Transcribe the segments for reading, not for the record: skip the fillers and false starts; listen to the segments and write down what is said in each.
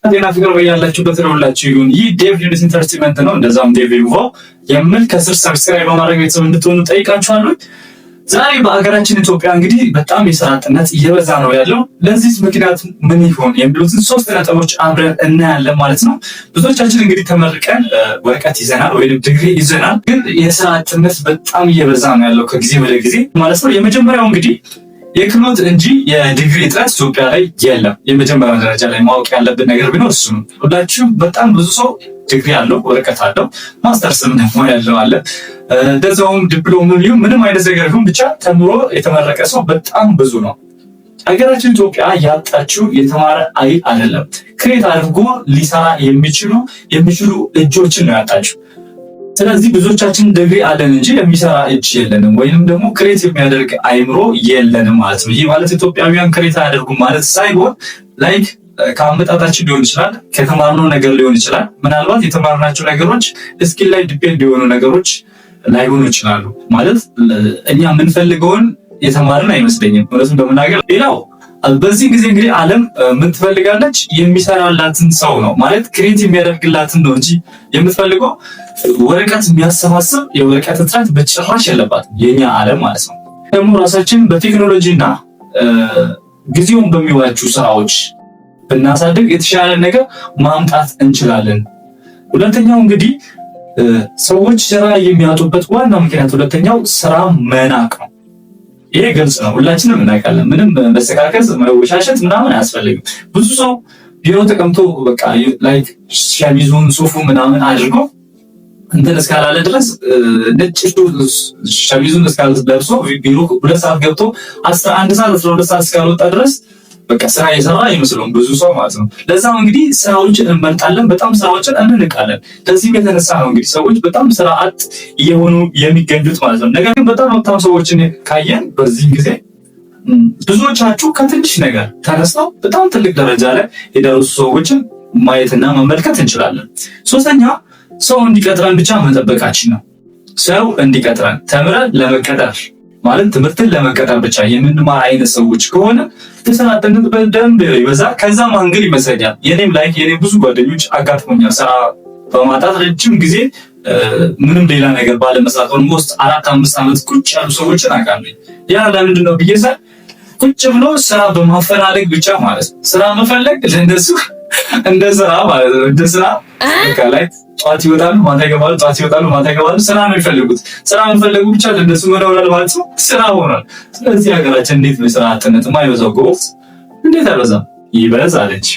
ጤና ፍቅር በያላችሁበት ለሁላችሁ ይሁን። ይህ ዴቭ ዩኒት Entertainment ነው። እንደዛም ዴቭ ኢንፎ የምል ከስር subscribe በማድረግ ቤተሰብ እንድትሆኑ ጠይቃችኋለሁ። ዛሬ በሀገራችን ኢትዮጵያ እንግዲህ በጣም የስራ አጥነት እየበዛ ነው ያለው። ለዚህ ምክንያት ምን ይሆን የሚሉትን ሶስት ነጥቦች አብረን እናያለን ማለት ነው። ብዙዎቻችን እንግዲህ ተመርቀን ወረቀት ይዘናል ወይም ዲግሪ ይዘናል፣ ግን የስራ አጥነት በጣም እየበዛ ነው ያለው ከጊዜ ወደ ጊዜ ማለት ነው። የመጀመሪያው እንግዲህ የክህሎት እንጂ የዲግሪ እጥረት ኢትዮጵያ ላይ የለም። የመጀመሪያው ደረጃ ላይ ማወቅ ያለብን ነገር ቢኖር እሱ ነው። ሁላችሁም በጣም ብዙ ሰው ዲግሪ አለው፣ ወረቀት አለው፣ ማስተርስም ደግሞ ያለው አለ። እንደዛውም ዲፕሎማ ይሁን ምንም አይነት ነገር ይሁን ብቻ ተምሮ የተመረቀ ሰው በጣም ብዙ ነው። ሀገራችን ኢትዮጵያ ያጣችው የተማረ አይል አይደለም፣ create አድርጎ ሊሰራ የሚችሉ እጆችን ነው ያጣችው። ስለዚህ ብዙዎቻችን ዲግሪ አለን እንጂ የሚሰራ እጅ የለንም፣ ወይንም ደግሞ create የሚያደርግ አይምሮ የለንም ማለት ነው። ይህ ማለት ኢትዮጵያውያን create አያደርጉም ማለት ሳይሆን like ከአመጣጣችን ሊሆን ይችላል፣ ከተማርነው ነገር ሊሆን ይችላል። ምናልባት የተማርናቸው ነገሮች skill ላይ depend የሆኑ ነገሮች ላይሆኑ ይችላሉ። ማለት እኛ የምንፈልገውን የተማርን አይመስለኝም እውነቱን በመናገር። ሌላው በዚህ ጊዜ እንግዲህ ዓለም ምን ትፈልጋለች? የሚሰራላትን ሰው ነው ማለት create የሚያደርግላትን ነው እንጂ የምትፈልገው ወረቀት የሚያሰባስብ የወረቀት እጥረት በጭራሽ የለባትም የኛ ዓለም ማለት ነው። ደግሞ ራሳችን በቴክኖሎጂ እና ጊዜውን በሚዋጁ ስራዎች ብናሳድግ የተሻለ ነገር ማምጣት እንችላለን። ሁለተኛው እንግዲህ ሰዎች ስራ የሚያጡበት ዋና ምክንያት ሁለተኛው ስራ መናቅ ነው። ይሄ ግልጽ ነው፣ ሁላችንም እናውቃለን። ምንም መሰካከስ መወሻሸት ምናምን አያስፈልግም። ብዙ ሰው ቢሮ ተቀምጦ በቃ like ሸሚዙን ሱፉ ምናምን አድርጎ እንትን እስካላለ ድረስ ነጭ ሸሚዙን እስካለብሶ ቢሮ 2 ሰዓት ገብቶ 11 ሰዓት 12 ሰዓት እስካልወጣ ድረስ በቃ ስራ የሰራ አይመስለውም ብዙ ሰው ማለት ነው። ለዛም እንግዲህ ስራዎችን እንመርጣለን፣ በጣም ስራዎችን እንንቃለን። ከዚህም የተነሳ ነው እንግዲህ ሰዎች በጣም ስራ አጥ እየሆኑ የሚገኙት ማለት ነው። ነገር ግን በጣም ሀብታም ሰዎችን ካየን በዚህ ጊዜ ብዙዎቻችሁ ከትንሽ ነገር ተነስተው በጣም ትልቅ ደረጃ ላይ የደረሱ ሰዎችን ማየትና መመልከት እንችላለን። ሶስተኛ ሰው እንዲቀጥረን ብቻ መጠበቃችን ነው። ሰው እንዲቀጥረን ተምረን ለመቀጠር ማለት ትምህርትን ለመቀጠር ብቻ የምንማር አይነት ሰዎች ከሆነ የስራ አጥነት በደንብ ይበዛል። ከዛም angle ይመስለኛል የኔም like የኔ ብዙ ጓደኞች አጋጥሞኛል ስራ በማጣት ረጅም ጊዜ ምንም ሌላ ነገር ባለመስራት almost 4-5 ዓመት ቁጭ ያሉ ሰዎችን አውቃለሁ። ያ ለምንድን ነው ብዬ ቁጭ ብሎ ስራ በማፈላለግ ብቻ ማለት ነው። ስራ መፈለግ ለእነሱ እንደ ስራ ማለት ነው። እንደ ስራ በቃ ላይ ጠዋት ይወጣሉ፣ ማታ ይገባሉ፣ ጠዋት ይወጣሉ፣ ማታ ይገባሉ። ስራ ነው የሚፈልጉት። ስራ መፈለጉ ብቻ ለእነሱ ምን ሆኗል ማለት ነው? ስራ ሆኗል። ስለዚህ ሀገራችን እንዴት ነው የስራ አጥነት የማይበዛው? ጎበዝ እንዴት አይበዛም? ይበዛለች።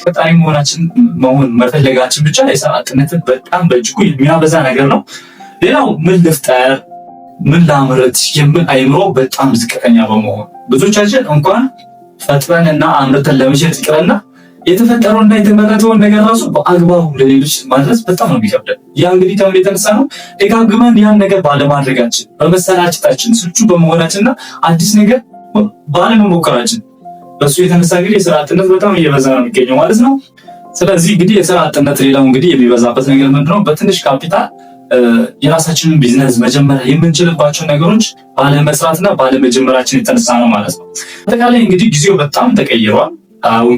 ፈጣሪ መሆናችን መሆን መፈለጋችን ብቻ የስራ አጥነትን በጣም በእጅጉ የሚያበዛ ነገር ነው። ሌላው ምን ልፍጠር ምን ላምርት የሚል አይምሮ በጣም ዝቅተኛ በመሆን ብዙዎቻችን እንኳን ፈጥረን እና አምርተን ለመሸጥ ይቅርና የተፈጠረውና የተመረተውን ነገር ራሱ በአግባቡ ለሌሎች ማድረስ በጣም ነው የሚከብደን። ያ እንግዲህ ከምን የተነሳ ነው? ደጋግመን ያን ነገር ባለማድረጋችን፣ በመሰላቸታችን፣ ስልቹ በመሆናችንና አዲስ ነገር ባለመሞከራችን በሱ የተነሳ እንግዲህ የስራ አጥነት በጣም እየበዛ ነው የሚገኘው ማለት ነው። ስለዚህ እንግዲህ የስራ አጥነት ሌላው እንግዲህ የሚበዛበት ነገር ምንድነው? በትንሽ ካፒታል የራሳችንን ቢዝነስ መጀመር የምንችልባቸው ነገሮች ባለመስራትና ባለመጀመራችን የተነሳ ነው ማለት ነው። አጠቃላይ እንግዲህ ጊዜው በጣም ተቀይሯል። አሁን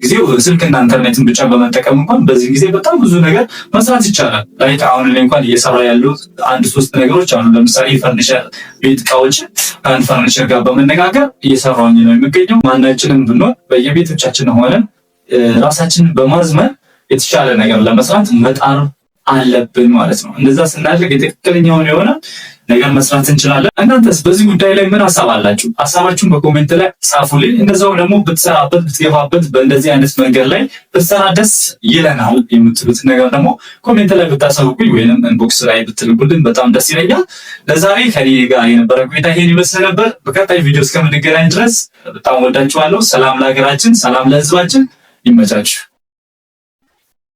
ጊዜው ስልክና ኢንተርኔትን ብቻ በመጠቀም እንኳን በዚህ ጊዜ በጣም ብዙ ነገር መስራት ይቻላል። Like አሁን ላይ እንኳን እየሰራ ያሉት አንድ ሶስት ነገሮች አሉ። ለምሳሌ ፈርኒቸር ቤት እቃዎችን ከአንድ ፈርኒቸር ጋር በመነጋገር እየሰራሁኝ ነው የሚገኘው። ማናችንም ብንሆን በየቤቶቻችን ሆነን ራሳችንን በማዝመን የተሻለ ነገር ለመስራት መጣር አለብን ማለት ነው። እንደዛ ስናደርግ የትክክለኛውን የሆነ ነገር መስራት እንችላለን። እናንተስ በዚህ ጉዳይ ላይ ምን ሀሳብ አላችሁ? ሀሳባችሁን በ comment ላይ ጻፉልኝ። እንደዛው ደግሞ ብትሰራበት ብትገፋበት በእንደዚህ አይነት መንገድ ላይ ብትሰራ ደስ ይለናል የምትሉት ነገር ደግሞ comment ላይ ብታሳውቁኝ ወይንም inbox ላይ ብትልኩልን በጣም ደስ ይለኛል። ለዛሬ ከኔ ጋር የነበረ ቆይታ ይሄን ይመስል ነበር። በቀጣይ ቪዲዮ እስከምንገናኝ ድረስ በጣም ወዳችኋለሁ። ሰላም ለሀገራችን፣ ሰላም ለሕዝባችን። ይመቻችሁ።